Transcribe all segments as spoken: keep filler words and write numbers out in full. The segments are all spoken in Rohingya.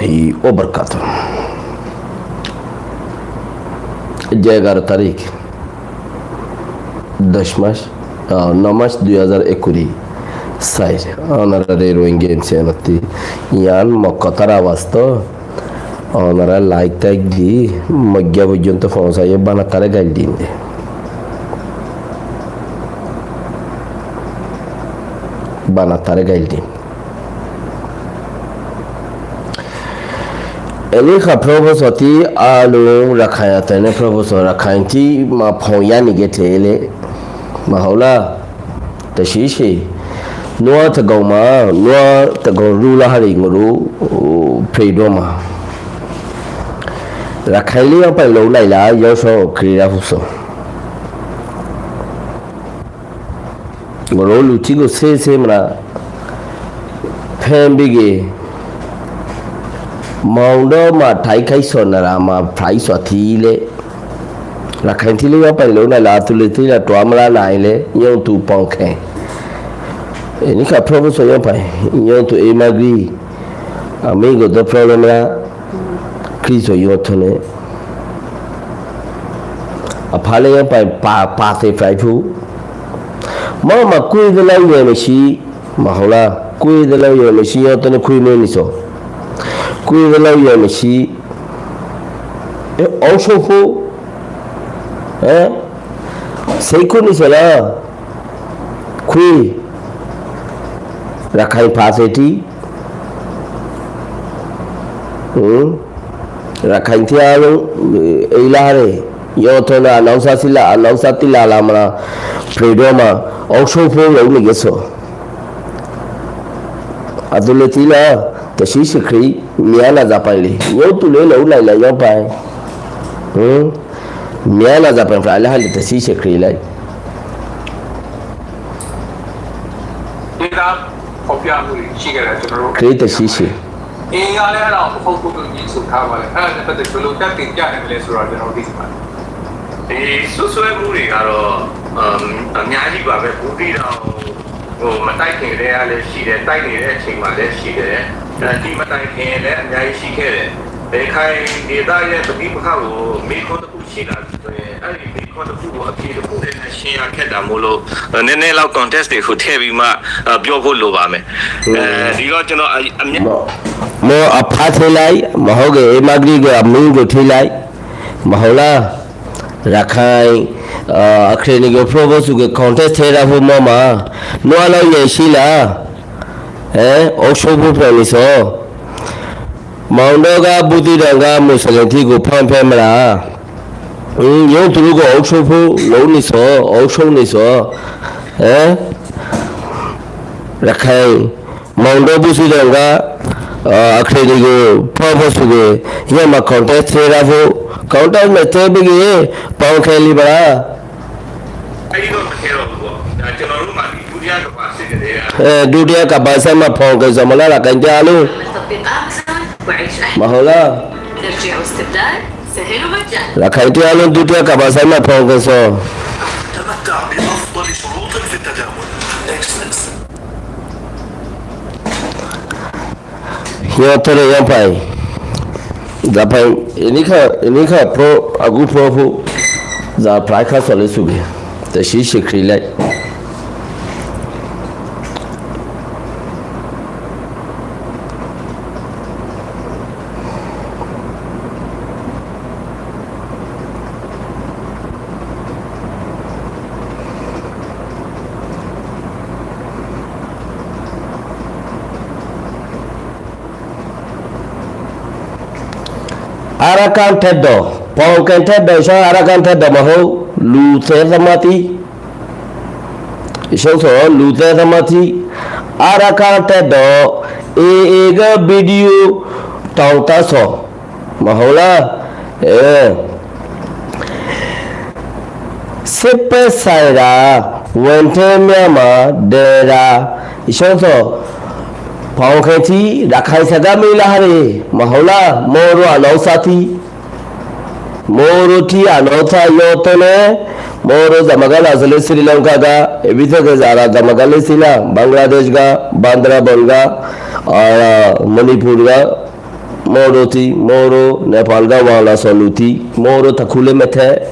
warahmatullahi wabarakatuh. Aijja egaro tarik, doc mac, ah, no mac dui házar ekkuri sair. Onarare Rohingya M C N ottú yián mor hotár awaz to, onara laik taik di moijja foijjonto foóñsaiyo, bana taré gail din de. Bana taré gail din. Eni ka professor ti alung Rakhain atene professor Rakhain ti ma foóñya nige tele ma hola. Tashíshi. Nuwa tagoma, nuwa tagom rula hari nguru, o, freedom a. Rakhain li yóñpai lou naila, yóñso kira fuso. Nguru luti go se se mra. Fen bige. Moundo ma thai kaiso nara ma faiso tile. Rakhain tile yóñpai lou naila atule tila tuamra naile yóñtu pongkhe. Eni ka professor yóñpai yóñtu emagri. Ami go do problem ra kriso yóñtone. Afale yóñpai pa, pase faifu. Ma ma kui de lau yóñmesi. Ma hola kui de lau yóñmesi yóñtone kui meniso. Kui de lau yóñmesi. E, óuso fu. E? Seiku ni sela. Kui. Rakhain pase ti. Hmm? Rakhain ti alung, e, eila hare. Yóñtone anausa sila, anausa tila lamra. Freedom a. Óuso fu lou ni geso. Atule tila. Tashíshi kri. Miyana Japan li. Yóñtu le lou naila yóñpai. Hmm? Miyana Japan fra ala hali tashíshi kri lai. Kri tashíshi. အင်း အားလည်းအဲ့ဒါကို ပုဂ္ဂိုလ် ငြင်းဆိုထားပါတယ်။ အဲ့ဒါနဲ့ပတ်သက်ပြီး ဘယ်လို တပ်တင်ပြနိုင်မလဲဆိုတာ ကျွန်တော် သိချင်ပါတယ်။ ဒီစွပ်စွဲမှုတွေကတော့ အမ် အများကြီးပါပဲ။ ဘူးသီးတောင်ကို ဟို မတိုက်ခင်တည်းကလည်းရှိတယ်။ တိုက်နေတဲ့အချိန်မှာလည်းရှိတယ်။ အဲ ဒီမတိုင်ခင်လည်းအများကြီးရှိခဲ့တယ်။ ရခိုင်ဒေသရဲ့ပဋိပက္ခကို မေးခွန်းတစ်ခုရှိလာပြီဆိုရင် အဲ့ဒီမေးခွန်းတစ်ခုကို အဖြေတစ်ခုတည်းနဲ့ ရှင်းရခက်တာမို့လို့ နည်းနည်းလောက် context တွေကို ထည့်ပြီးမှ ပြောဖို့လိုပါမယ်။ အဲ ဒီတော့ ကျွန်တော် အ အမြတ် Mo, mo apa thelai, mo hoge emagri go amin go thelai. Mahola, Rakhain, ah, akhre ni go provo suge contest thera fu moma. Nuwa lau ye sila. Eh, óuso fu peni so. Moundo ga buti danga musalenti go pampe mra. Hmm, yóñtu go óuso fu lou ni so, óuso ni so. Eh? Rakhain. Moundo busi danga, ah, akhre ni go provo suge, yama contest thera fu, contest me te bige, pongkhe li bara. အဲ့ဒီတော့ မထဲတော့ဘူးပေါ့။ ဒါ ကျွန်တော်တို့မှာ ဒီ ဒုတိယကမ္ဘာစစ်ကတည်းက Eh, dutiya kaba sama pongkhe sama la Rakhain ti alung. Mahola. Rakhain ti alung dutiya kaba sama pongkhe so. تمتع بأفضل شروط في التجاور. Excellence. Yóñtone yóñpai. Japan, eni ka, eni ka pro, agu pro fu. Ja prai ka sole suge. Tashíshi kri lai. Arakan teddo, pongkhen teddo, iso Arakan teddo maho, lute samati. Iso so, lute samati. Arakan teddo, e, e ga video, tongta so. Mahola, eh. Sepe saira, wente miyama, dera, isonso, pongkhe ti, Rakhain saga mila hari, mahola, moro ano sati, moro ti ano sa yotone, moro zamagal asile Sri Lanka ga, ebise ke zara zamagal sila, Bangladesh ga, Bandarban ga, ar Manipur ga, Moro tí, Moro Nepal gá wala soluti, Moro takule mete,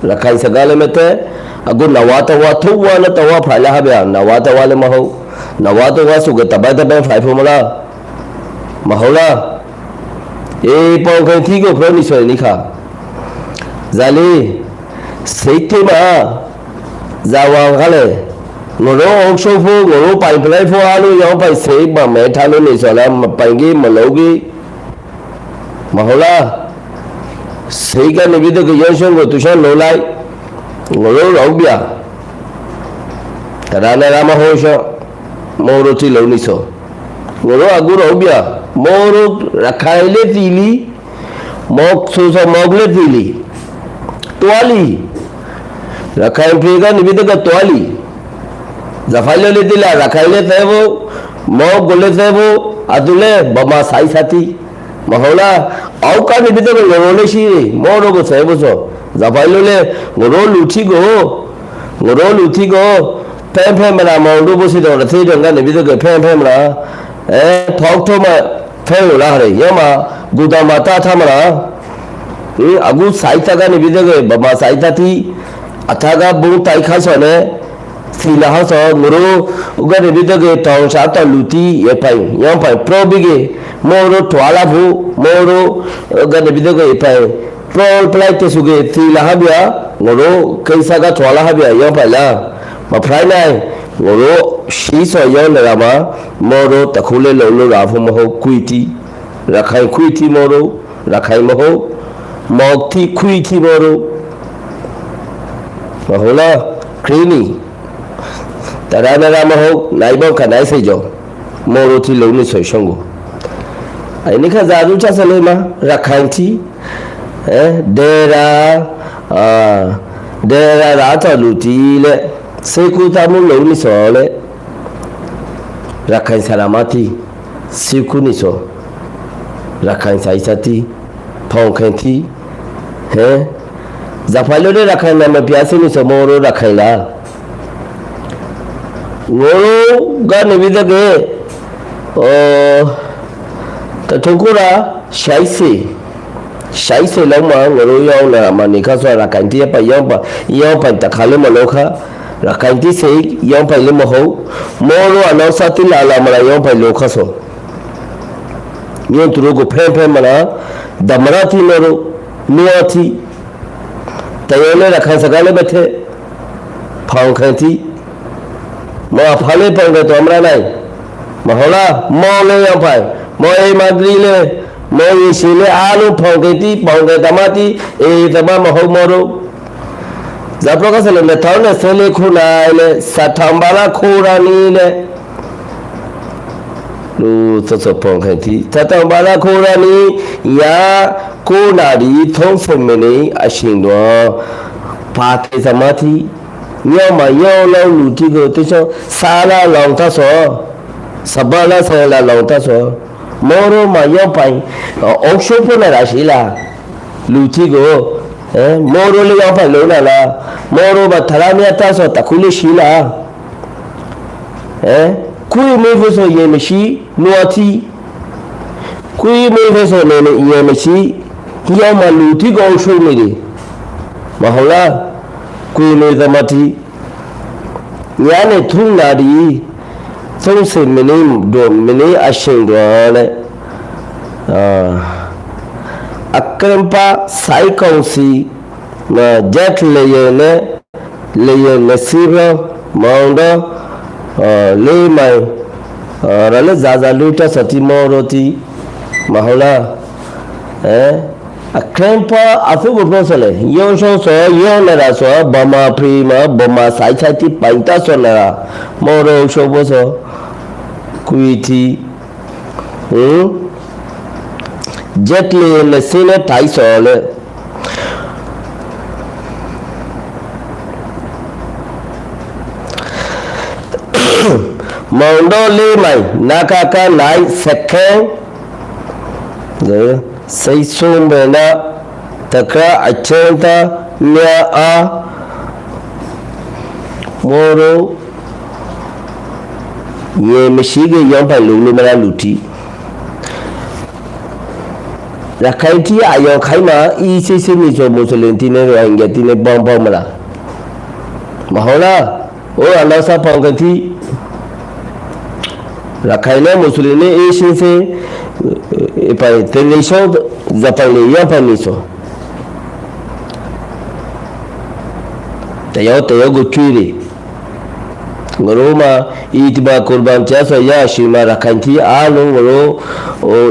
Rakhai sagale mete, agu nawa tawa tuwa na tawa faila habia, nawa tawa le maho, nawa tawa suge tabai tabai fai fomala, mahola, e pongkenti go proni so nika. Zali, seite ma, zawa gale, ngoro okso fo, ngoro pai plai fo alu yau pai sei ba me thalo ni sola, ma pai gi, ma lo gi, mahola, sei ka nibi to ke yau shon go tu shon lo lai, ngoro rau bia. Tara na rama ho sho, Moro tí lo ni so. Ngoro agu rau bia, Moro Rakhai le tili, Mok susa Mok le tili. Tuali. Rakhai pega nibi to ka tuali. Zafai lo le tila, Rakhai le tebo, Mok go le tebo, adu le, bama sai sati. Mahola, au ka nibi to ka ngoro le shiri, Moro go tebo so. Zafai lo le, ngoro luti go, ngoro luti go, pen pen mara Moro bo si do, te dong ka nibi to ka pen pen mara. E, thok thok ma, Feng ula hare, yama, guda mata thamara. Hmm, agu saita gani bidege, bama saita ti, ataga bung tai khasone, sila haso, nguru, ugani bidege, tong sa ta luti, ye pai, yam pai, pro bige, moro tuala bu, moro, ugani bidege, ye pai, pro plai te suge, sila habia, nguru, kaisa ga tuala habia, yam pai la, ma prai nai, nguru, si so yam ne rama, moro, takule lo lo rafu mo ho, kuiti. Rakhai kuiti moro, Rakhai moho, Mok ti kuiti moro. Mahola, krimi. Tara nara moho, nai bongka nai seijo. Moro ti loni soi songo. Ai nika zaru chasa lema, Rakhai ti. Eh, dera, ah, dera rata luti le. Seku tamu loni sole. Rakhai saramati. Siku ni so, Rakhai saisati, Pongkenti, he, Zafailo de Rakhai nama biasi ni so moro Rakhai la. Ngoro ga nebi dage, o, ta thukura, shaise. Shaise loma ngoro yau na ma ni kaso Rakhai ti pa yau pa, yau pa ta khale ma loka. Rakhai ti sei yau pa le ma ho. Moro anau sati la la mara yau pa loka so. Yau turu go phem phem mara. Damara ti moro. Nua ti. Ta yau le Rakhai sagale bete. Pongkenti. Mo afale pongke to amra nai. Mahola, mo le yau pa. Mo e magri le. Mo yisi le alu pongketi, pongke tamati, e tama maho moro. Zaproka sele ne tau ne sele kuna le, satambala kura ni le. Lu so so pongketi, satambala kura ni, ya kuna di thong se mene ashing do. Pate samati, yau ma yau lau luti go te so, sala long ta so. Sabala sala long ta so. Moro ma yau pai, o, oksho pona ra shila. Luti go, eh, moro le yau pai lo na la. Moro ba tara mi ata so takule shila. Eh, kui mi fo so ye mi shi, nuati. Kui mi fo so ne ne ye mi shi. Yau ma luti go oksho mi de. Mahola, kui mi zamati. Yane thung nadi, thung se mini do, mini ashing do le. Ah, akrempa sai kong si, na jet le ye ne, le ye ne sibra, maunda, ah, le mai, ah, rale zaza luta sati moro ti, mahola, eh, Akrempa asu bukno sole, yon shon so, yon nara so, bama prima, bama sai sai ti paita so nara, moro shobo so, kuiti, hmm? Jetli ne sine tai sole. Mondo le mai, nakaka nai seken, Seisombena takra achenta mia a moro ye meshige yampa lulu mera luti. ရခိုင်ထံအယွင်ခိုင်းမှာ အေးဆေးဆေးနေဆို မွတ်စလင်ထံနဲ့ ရိုဟင်ဂျာထံနဲ့ ပေါင်းပေါင်းမလား။ မဟုတ်လား။ ဟိုအနောက်စားဖောင်ကထံ ရခိုင်နဲ့ မွတ်စလင်နဲ့ အေးဆေးဆေး အပိုင် တနေဆို ဇပိုင်နဲ့ ရပိုင်နေဆို တယောက်တယောက်ကို ကျွေးတယ်။ ငါတို့မှာ အီးဒ်မှာ ကူရ်ဘန်တရားဆိုရရှိမှ ရခိုင်ထံအားလုံးကို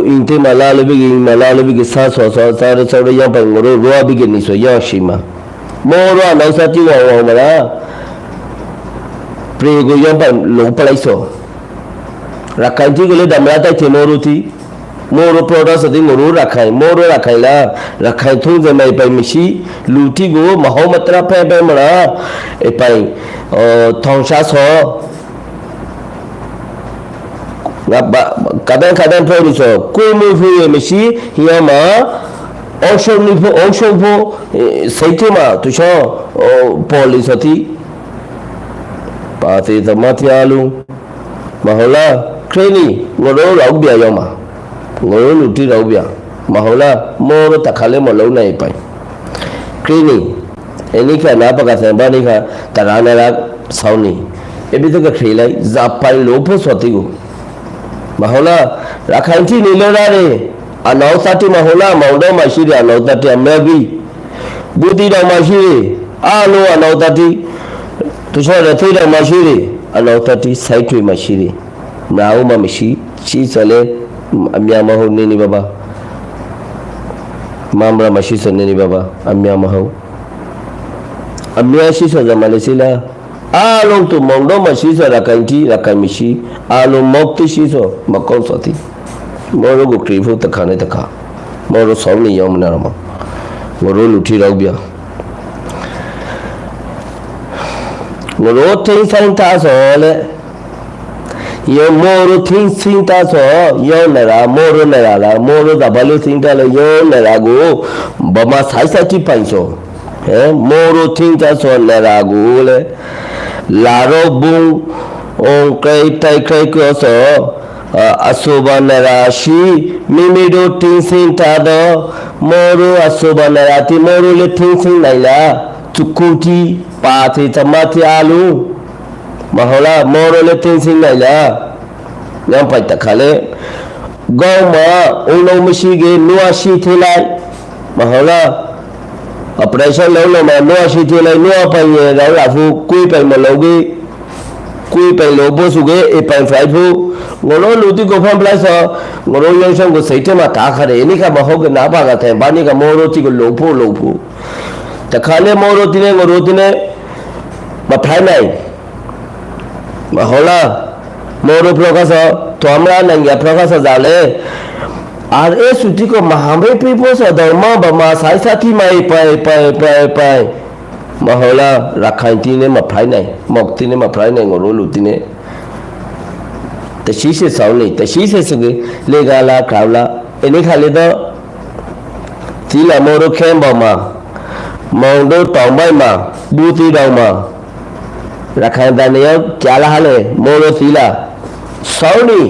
အိမ်ထဲမှာလာလို့ပြီး အိမ်မှာလာလို့ပြီး စားဆိုဆို စားရဆိုရ ရပိုင် ငါတို့ ရွာပြီးနေဆိုရရှိမှ မော်ရောအနောက်စားတီးဝေါဝေါမလား။ ပရေကို ရပိုင် လုပ်ပလိုက်ဆို ရခိုင်ထံကိုလည်း ဓာမရတိုက်တယ် မော်ရိုထံ။ မော်ရို ပရောဒါဆိုသည် မော်ရိုရခိုင် မော်ရိုရခိုင်လား။ ရခိုင်ထုံးစံမပိုင်မရှိ လူထံကို မဟုတ်မတရားဖဲဖဲမလား။ အပိုင် ထောင်ချစော် ငါဘာ ကဒန်းကဒန်းပြောနေစော် ကိုယ်မူဖူရဲ့မရှိ ဟိုမှာ အုပ်ချုပ်နေဖို့ အုပ်ချုပ်ဖို့ စိတ်ထဲမှာ သူချော ပေါ်လေစော်သည့် ပါသေးသမားတရားလုံး မဟုတ်လား။ ခရစ်နည်း ငါတို့လောက်ပြရောမှာ ငါတို့လူတီလောက်ပြ မဟုတ်လား။ မော်တို့တခါလဲမလုပ်နိုင်ပိုင် ခရစ်နည်း အနိခနာပကသံဘာနိခ တရဏရ ဆောင်းနည်း အဘိသကခရစ်လိုက် ဇာပိုင်လို့ဖို့စော်တီကို မဟုတ်လား။ ရခိုင်ထံနေလို့ရတယ် အနောက်သတ်တီမဟုတ်လား။ မောင်တော်မှာရှိတယ် အနောက်သတ်တီအများကြီး ဘူးတီတောင်မှာရှိတယ် အားလုံးအနောက်သတ်တီ တချို့လည်း သေးတောင်မှာရှိတယ် အနောက်သတ်တီ စိုက်ထွေမှာရှိတယ် မရအိုးမှာမရှိ ရှိစော်လဲ အများမဟုတ် နေနေပါပါ မမ်းရမ်းမှာရှိစော် နေနေပါပါ အများမဟုတ် အများရှိစော် ဇာမလေးရှိလား။ အားလုံးသူ မောင်တော်မှာရှိစော် ရခိုင်ထံ ရခိုင်မရှိ အားလုံး မုတ်တီရှိစော် မကောင်းစော်သည့် မော်ရိုကို ကြည့်ဖို့တခါနဲ့တခါ မော်ရို ဆောင်းနည်းရောမနာတော့မှာ ငါတို့လူထံလောက်ပြ ငါတို့ ထိန်းသိမ်းထားစော်လဲ ယမူရူထင်းစင်းတတ်သော ယွန်းနရာ မူရူနရာလႃႈ မူရူသၽႃႇလူထင်းတတ်လႄႈ ယွန်းနရာကို ဗမာစာရေးစာကြည့်ပိုင်သော် ဟဲ မူရူထင်းတတ်သောနရာကိုလႄႈ လာရောဘုံ အုံကြိုက်တိုက်ခိုက်သော် အဆိုပါနရာရှိ မိမိတို့ထင်းစင်းတတ်သော မူရူအဆိုပါနရာသည် မူရူလည်းထင်းစင်းနိုင်လႃႈ သူခုတီပါသေးသမားသည့်အားလုံး မဟုတ်လား မော်ရိုလည်း တင်းစင်းနိုင်လား။ ညောင်းပိုက်တခါလဲ ခေါင်းမှာ ဦးနှောက်မရှိခင် နွားရှည်ထည့်လိုက် မဟုတ်လား။ operation လုပ်လို့မှ နွားရှည်ထည့်လိုက် နွားပိုင်ရင် ရောက်လာဖို့ ကိုယ်ပိုင်မလုပ်ခင် ကိုယ်ပိုင်လုပ်ဖို့ဆိုခဲ့ အိမ်ပိုင်ဆိုင်ဖို့ ငါတို့လူထုကို ဖမ်းပလိုက်သော် ငါတို့ရုံးချုပ်ကို စိတ်ထဲမှာ ထားခဲ့တယ်။ အနိခါ မဟုတ်ကနားပါကထင် ဘာနိခါ မော်ရိုထံကို လုပ်ဖို့ လုပ်ဖို့ တခါလဲ မော်ရိုထံနဲ့ ငါတို့ထံနဲ့ မဖမ်းနိုင် မဟုတ်လား။ မော်ရို ပြောက်ကျားဆို ထွမ်ရနိုင်ရ ပြောက်ကျားဆို ကြောင့်လဲ အာရ်အက်စ်ယူတီကို မဟာမိတ်ပေးဖို့ဆိုတော့မှ ဗမာစာရေးစာထံမှ ပိုင် ပိုင် ပိုင် ပိုင် မဟုတ်လား။ ရခိုင်ထံနဲ့ မဖမ်းနိုင် မွတ်ထံနဲ့ မဖမ်းနိုင် ငါတို့လူထံနဲ့ တရှိရှိဆောင်နေ တရှိရှိဆိုက လေကလာ ကလာ အနိခါလေးတော့ သီလမော်ရို ခမ်းပေါ်မှာ မောင်တောတောင်ပိုင်းမှာ ဘူးသီးတောင်မှာ ရခိုင်သံတယောက် ကြားလာဟလဲ မော်ရိုသီလ ဆောင်းနည်း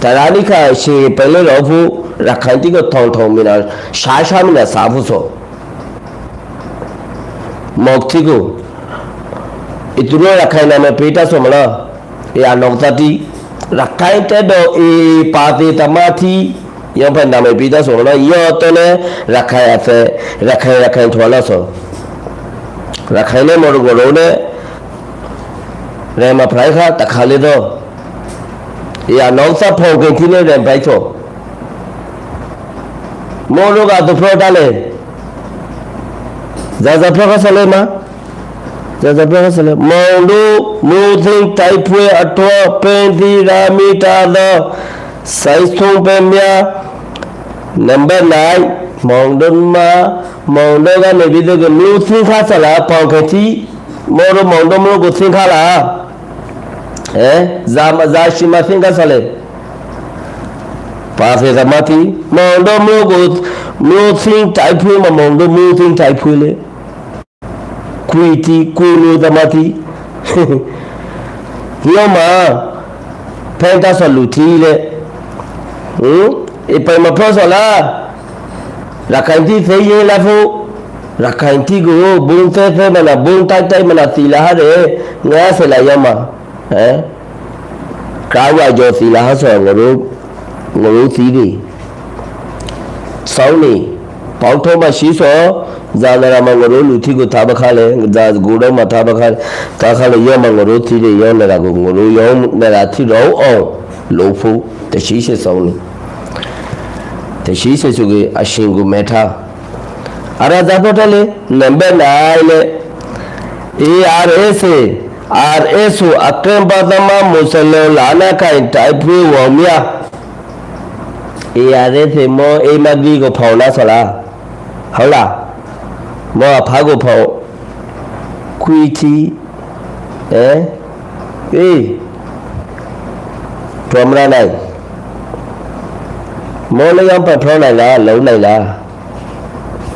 တရၣ်နံၣ်ခါ အချိန်ပယ်လို့တော့ဖို့ ရခိုင်ထံကို ထောင်ထောင်မင်းအောင် ရှာရှာမင်းအောင် စားဖို့ဆို မွတ်ထံကို အသူတို့ရခိုင်နာမည်ပေးတတ်ဆိုမလား။ အနောက်သတ်တီ ရခိုင်တပ်တော် AA ပါသေးသမားထံ ယင်းဖက်နာမည်ပေးတတ်ဆိုမလား။ ယင်းတော့လည်း ရခိုင်အသံ ရခိုင် ရခိုင်ထွာလာဆို ရခိုင်နဲ့ မော်ရိုကိုရိုနဲ့ ရဲမဖရိုက်ခါ တခါလေးတော့ အနောက်သတ်ဖောင်ကင်ထံနဲ့ ရဲမဖရိုက်ဆို မော်ရိုကသူဖျော်တတ်လဲ ဇာဇာဖျော်ခါဆလဲမ ဇာဇာဖျော်ခါဆလဲ မောင်တော မိုးသင်းတိုက်ပွဲအထွတ် ဖမ်းဆီးရမိထားသော စစ်သုံ့ပန်းများ နံပါတ် နံပါတ် မောင်တောမှာ မောင်တောကနေပြီးတော့ မြို့သိမ်းခါဆလာ ဖောင်ကင်ထံ မော်ရို မောင်တောမြို့ကို သိမ်းခါလာ အဲ ဇာမ ဇာရှိမသိမ်းခါဆလဲ ပါသေးသမားထံ မောင်တောမြို့ကို မြို့သိမ်းတိုက်ပွဲမှာ မောင်တောမြို့သိမ်းတိုက်ပွဲလေ ကွီတီ ကွီလိုသမားထံ ညောင်းမှာ ဖဲတတ်သောလူထံလဲ ဟမ် အပိုင်မဖျော်သော်လႃႈ ရခိုင်တံၢ်သ့ယ့လၢဖိ, ရခိုင်တံၢ်ကို ဘုန်းသဲသဲမနုၤ ဘုန်းတိုက်တိုက်မနုၤ သီလဟါရဲ ငါးဆယ်လယမ, ဟဲ, ကဝါကျော်သီလဟါစီၤ ငရူး, ငရူးသံဒံး, စောင်းနံၤ, ပေါက်ထောမှာရှိစီၤ, ဇာနရမှာ ငရူးလူထံကို ထားပါခါလဲ, ဇာကိုတော့မှာ ထားပါခါလဲ, ထားခါလဲ ယမ ငရူးသံဒံး ယနရကို ငရူးယနရထံရောအောင် လုပ်ဖို့ တရှိရှိစောင်းနံၤ တရှိရှိဆိုက့ အရှင်ကိုမဲထား အရာဇာဖျိုးထီၣ်လံ နံပါတ်နံးလံ ARSA, RSO အကြမ်းဖက်သမား မွတ်စလင်လက်နက်ကိုင်တပ်ဖွဲ့ဝင်များ ARSA မ့ၢ် အမဂီကို ဖောက်နားဆိုလား ဟုတ်လား မ့ၢ်အဖါကို ဖောက် ခွံထံ အဲ အေး ထွဲမရနိုင် မ့ၢ်လႆႈယင်းပန်ဖျိုးနိုင်လား လုပ်နိုင်လား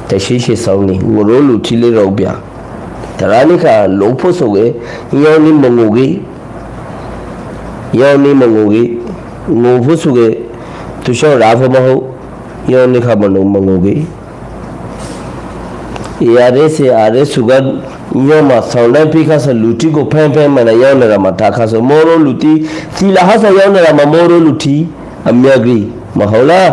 တရှိရှိစောင်းနံၤ ငရူးလူထံလႄႈ ရောပြ တရၣ်န့ၣ်ခါ လုပ်ဖို့ဆိုက့ ယင်းနံၤမငိုဂ့ၤ ယင်းနံၤမငိုဂ့ၤ ငိုဖို့ဆိုက့ သူလျှောက်ရဖို့မဟုတ် ယင်းနံၤခါမငို မငိုဂ့ၤ ARSA, RSO က ညောင်းမှာ ဆောင်တန်းပေးခါစ လူထံကို ဖဲဖဲမနုၤ ယင်းနရမှာ ထားခါစ မရူးလူထံ သီလဟါစ ယင်းနရမှာ မရူးလူထံ အမဂီ မဟုတ်လား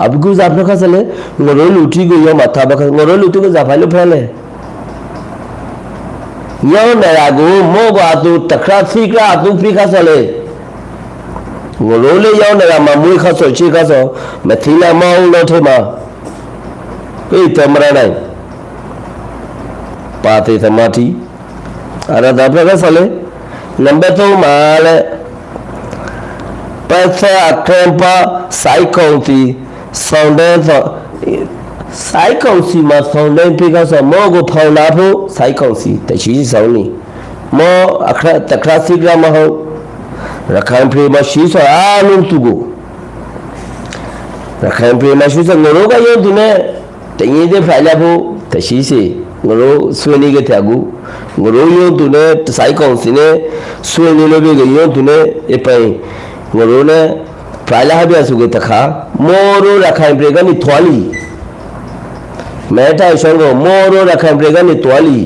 အဘိကူဇာဖျိုးခါစလဲ ငရူးလူထံကို ယင်းမှာ ထားပါခါစ ငရူးလူထံကို ဇာဖဲလို့ဖဲလဲ ယင်းနရကို မ့ၢ်ကအသူ တခရၣ်သံကြၢအသူ ဖံခါစလဲ ငရူးလႄႈ ယင်းနရမှာ မွေးခါစ ချစ်ခါစ မထံလႃမင်းအောင်လှိုင်ထဲမှာ အေး သမ္မတနိုင် ပါတီသမားထံ အရာဇာဖျိုးခါစလဲ နံပါတ်သုံးမှာလဲ ပက်သဲအကြမ်းဖက်စစ်ကောင်စီ ဆောင်တန်းသော စစ်ကောင်စီမှာ ဆောင်တန်းပေးခါစ မ့ၢ်ကို ဖောက်နားဖို့ စစ်ကောင်စီ တရှိရှိစောင်းနံၤ မ့ၢ်အခရ တခရၣ်သံကြၢမဟုတ် ရခိုင်ပြည်မှာရှိသောအားလုံးသူကို ရခိုင်ပြည်မှာရှိသော ငရူးကယုံသူနဲ့ တညီတဲ့ဖျိုးလျှောက်ဖို့ တရှိရှိ ငရူးဆွေးနွေးက့ၤထႅင်ႈကူ ငရူးယုံသူနဲ့ စစ်ကောင်စီနဲ့ ဆွေးနွေးလို့ ဘယ်ကယုံသူနဲ့ အပိုင် ငရူးနဲ့ ဖျိုးလျှောက်ဟပ်ပြန်ဆိုက့ၤတခါ မရူးရခိုင်ပြည်ကနေ ထွက်လံ မဲထၢၣ်ရှောင်းကို မရူးရခိုင်ပြည်ကနေ ထွက်လံ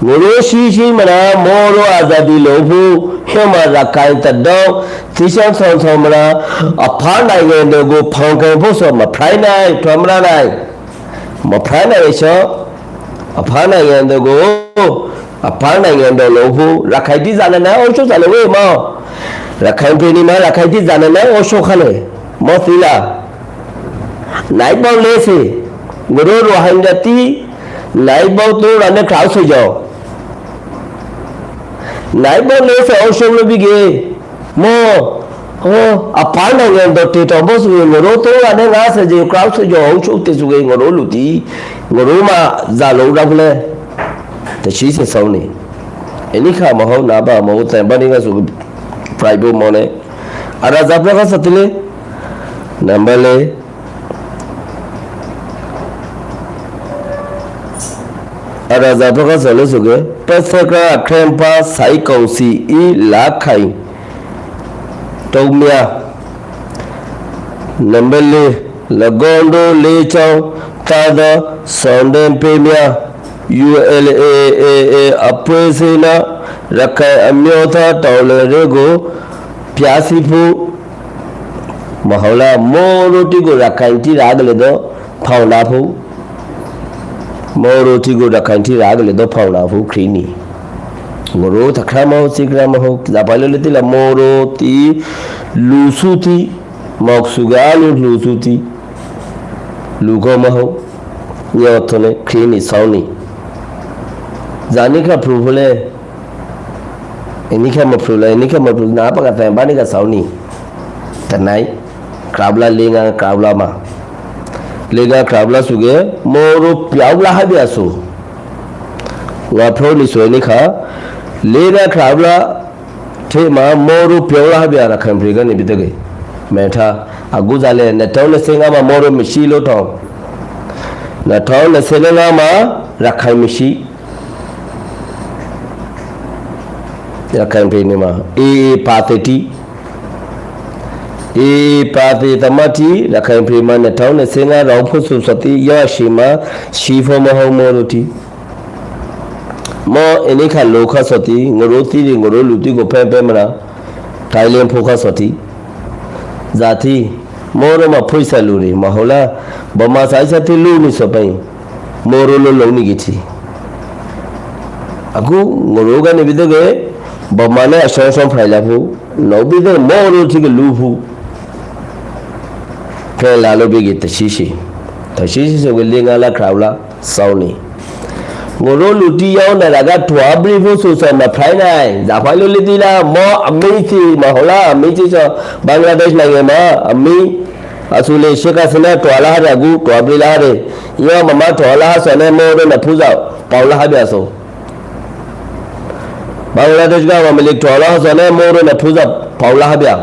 ငရူးရှိရှိမနုၤ မရူးအာဇာနည်လုပ်ဖို့ ဟဲမရခိုင်တဒေါ သီးခြားဆောင်ဆောင်မနုၤ အဖါနိုင်ငံတော်ကို ပုန်ကန်ဖို့ဆို မဖျိုးနိုင် ထွဲမရနိုင် မဖျိုးနိုင်ရှော အဖါနိုင်ငံတော်ကို အဖါနိုင်ငံတော်လုပ်ဖို့ ရခိုင်တံၢ်ဇာနန အုပ်ချုပ်စလဲဝဲမ့ၢ် ရခိုင်ပြည်နယ်မှာ ရခိုင်တံၢ်ဇာနန အုပ်ချုပ်ခါလဲ မ့ၢ်သီလ နိုင်ပေါင်းလေးဆယ် ငရူးရိုဟင်ဂျာတံၢ် နိုင်ပေါင်းသုံးရာနဲ့ ခြောက်ဆယ်ကျော် နိုင်ပေါင်းလေးဆယ် အုပ်ချုပ်လို့ပြီးက့ၤ မ့ၢ် ဟို အဖါနိုင်ငံတော်တည်ထောင်ဖို့ဆိုရင် ငရူးသုံးရာနဲ့ငါးဆယ်ကျော် ခြောက်ဆယ်ကျော် အုပ်ချုပ်တယ်ဆိုရင် ငရူးလူထံ ငရူးမှာ ဇာလုပ်ရဖလဲ တရှိရှိစောင်းနံၤ အနံၤခါမဟုတ် နဘၣ်မဟုတ် သံဘၣ်နံၤကဆို private မ့ၢ်န့ၣ် အရာဇာဖျိုးခါစတလဲ နံပါတ်လေး အရာဇာဖျိုးခါစလဲဆိုက့ၤ ပက်သဲကရၢအကြမ်းဖက်စစ်ကောင်စီ၏ လက်ကိုင်တပ်များ နံပါတ်လေး ၎င်းတို့လမ်းကြောင်းသာသော ဆောင်တန်းပေးများ ULA/AA အဖွဲ့အစည်းများ ရခိုင်အမျိုးသားတော်လှန်ရေးကို ဖျက်ဆီးဖို့ မဟုတ်လား မရူးထံကို ရခိုင်တံၢ်ရကလဲာ်ဒီး ဖောက်နားဖို့ မရူးထံကို ရခိုင်တံၢ်ရကလဲာ်ဒီး ဖောက်နားဖို့ ခရံာ်နံၤ ငရူးတခရၣ်မဟုတ် သံကြၢမဟုတ် ဇာဖျိုးလၢ်လၢ်တံၢ်လၢ မရူးထံ လူစုထံ မွဲစုကါလူ လူစုထံ လူကမဟုတ် ညီထွဲန့ၣ် ခရံာ်နံၤ စောင်းနံၤ ဇာနံၤခါ proof လဲ အနံၤခါမ proof လဲ အနံၤခါမ proof နဘၣ်ကသံဘၣ်နံၤက စောင်းနံၤ တနံၤ ခြောက်လ လေးငါး ခြောက်လမှာ လေးငါး ခြောက်လဆိုက့ၤ မရူး ခြောက်လဟပ်ပြန်ဆို ငါ proof နံၤဆို အနံၤခါ လေးငါး ခြောက်လ ထဲမှာ မရူး ခြောက်လဟပ်ပြန် ရခိုင်ပြည်ကနေ ပြီးတက့ၢ် မဲထါ အခုဇာလဲ နှစ်ထောင်နှစ်ဆယ့်ငါးမှာ မရူးမရှိလို့ထောင် နှစ်ထောင်နှစ်ဆယ့်ငါးမှာ ရခိုင်မရှိ ရခိုင်ပြည်နယ်မှာ AA ပါတီတံၢ် အီး ပၢ်သ့ၣ်သမါထံ ရခိုင်ပြည်မှာ နှစ်ထောင်နှစ်ဆယ့်ငါး ရွာဦးဖုန်းစုံစော်တံ ယွၤအရှင်မ ရှိဖို့မဟုတ်မိုးတို့ထံ မော်အင်းနီခါ လိုခါစော်တံ ငရိုးသီးတွေ ငရိုးလူသီးကို ဖဲဖဲမနာ ထိုင်လင်း ဖိခါစော်တံ ဇာတိ မိုးတို့မှာ ဖွေးဆပ်လူတွေ မဟုတ်လား။ ဗမာစာရေးဆရာသစ် လူနေစော်ပိုင်း မိုးတို့လို လုပ်နေကထံ အခု ငရိုးကနေပြီးတော့ ဗမာနဲ့ အရှုံးရှုံး ဖရိုက်လာဖို့ လုပ်ပြီးတော့ မိုးတို့ထံက လူဖို့ ဖဲလာလို့ ပြီးက တရှိရှိ တရှိရှိဆိုက လေးငါးလ ခြောက်လ စောင်းနေ ငရိုးလူတံ ရောက်နေတာက ထွားပရိဖို့ဆိုဆို မဖရိုက်နိုင် ဒါဖရိုက်လို့ လေးသီးလ မော်အမီးသီး မဟုတ်လား။ အမီးသီးဆို ဘင်္ဂလားဒေ့ရှ်နိုင်ငံမှာ အမီး အဆိုလေ ရှေ့ခါစန ထွားလာတယ် အခု ထွားပရိလာတယ် ယွၤမမထွားလာဆိုနဲ့ မိုးတို့နဲ့ ဖူးစာ ပေါက်လာဟဘျာဆို ဘင်္ဂလားဒေ့ရှ်က မမလိကထွားလာဆိုနဲ့ မိုးတို့နဲ့ ဖူးစာ ပေါက်လာဟဘျာ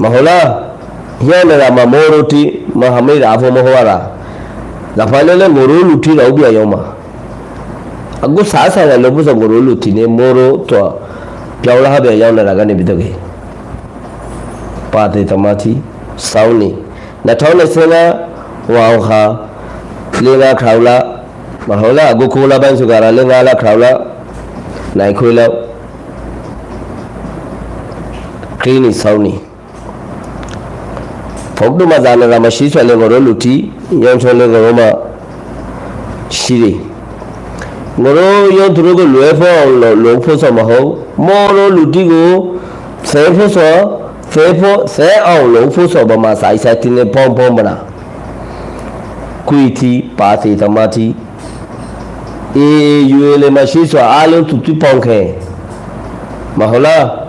မဟုတ်လား။ ယွၤနဲ့ မမိုးတို့ထံ မဟာမိတ် အဖို့မဟုတ်ရ ဒါဖရိုက်လို့ ငရိုးလူတံ ရောက်ပြန်ရောက်မှာ အခု စားစားရလို့ ဘုရား ငရိုးလူတံ နဲ့ မိုးတို့ ထွား ပြောင်းလာဟဘျာ ရောက်နေတာကနေ ပြီးတော့ ပၢ်သ့ၣ်သမါထံ စောင်းနေ နှစ်ထောင်နှစ်ဆယ့်ငါး ဝါခါ လေးငါးခြောက်လ မဟုတ်လား။ အခု ကိုးလပိုင်းဆိုကြတာ လေးငါးလ ခြောက်လ နိုင်ခွေလ ခရံာ်နံၣ် စောင်းနံၣ် ဖုန်းတို့မှာ ဇာနရမှာ ရှိစွာလင် ငရိုးလူတံ ရောင်စုံလင် ငရိုးမှာ ရှိတယ်။ ငရိုးရုံးသူတို့ကို လွဲဖို့အောင်လို့ လုပ်ဖို့ဆိုမဟုတ်။ မိုးတို့လူတံကို သဲဖို့ဆို သဲဖို့ သဲအောင်လုပ်ဖို့ဆို ဗမာစာရေးဆရာသစ်နဲ့ ပေါင်းပေါင်းမလား။ ခွေးထံ ပၢ်သ့ၣ်သမါထံ အေးအေးယူအေးလေးမှာ ရှိစွာ အားလုံးသူသူပေါင်းခဲ့ မဟုတ်လား။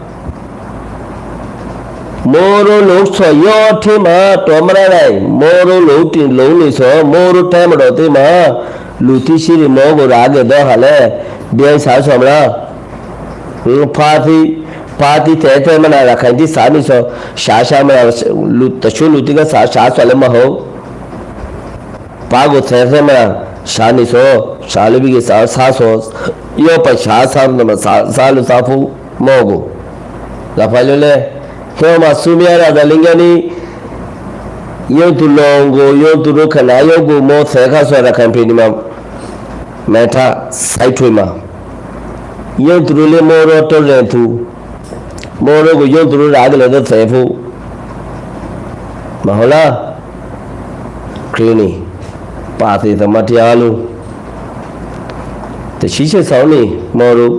မိုးတို့လုပ်ဆို ရော့ထဲမှာ တော်မရနိုင်။ မိုးတို့လုပ်တင်လုပ်နေဆို မိုးတို့ထဲမှာတော့ ထဲမှာ လူသိရှိတဲ့ မော်ကို ရခဲ့တော့ဟာလဲ ပြန်စားဆိုမလား။ ဟွန်း ဖါသီး ဖါသီးထဲထဲမှာ ရခိုင်သီးစားနေဆို ရှားရှားမလား။ လူတချို့လူသီးက စား ရှားစွာလည်းမဟုတ်။ ဖါကိုထဲထဲမှာ ရှားနေဆို ရှားလို့ပြီးက စား စားဆို ရော့ပါ ရှားစားနေမှာ စား စားလို့စားဖို့ မော်ကို ဒါဖရိုက်လို့လဲ ဟဲမှာ ဆူမရတာ လင်္ကာနီ ရုံးသူလုံးကို ရုံးသူတို့ ခဏရုံးကို မော်သဲခါဆို ရခိုင်ပြည်နယ်မှာ မဲထါ စိုက်ထွေမှာ ရုံးသူတို့လည်း မိုးတို့ တော်ရင်သူ မိုးတို့ကို ရုံးသူတို့ ရခဲ့လို့ သဲဖို့ မဟုတ်လား။ ခရံာ်နံၣ် ပၢ်သ့ၣ်သမါထံ အားလုံး တရှိရှိ စောင်းနံၣ် မိုးတို့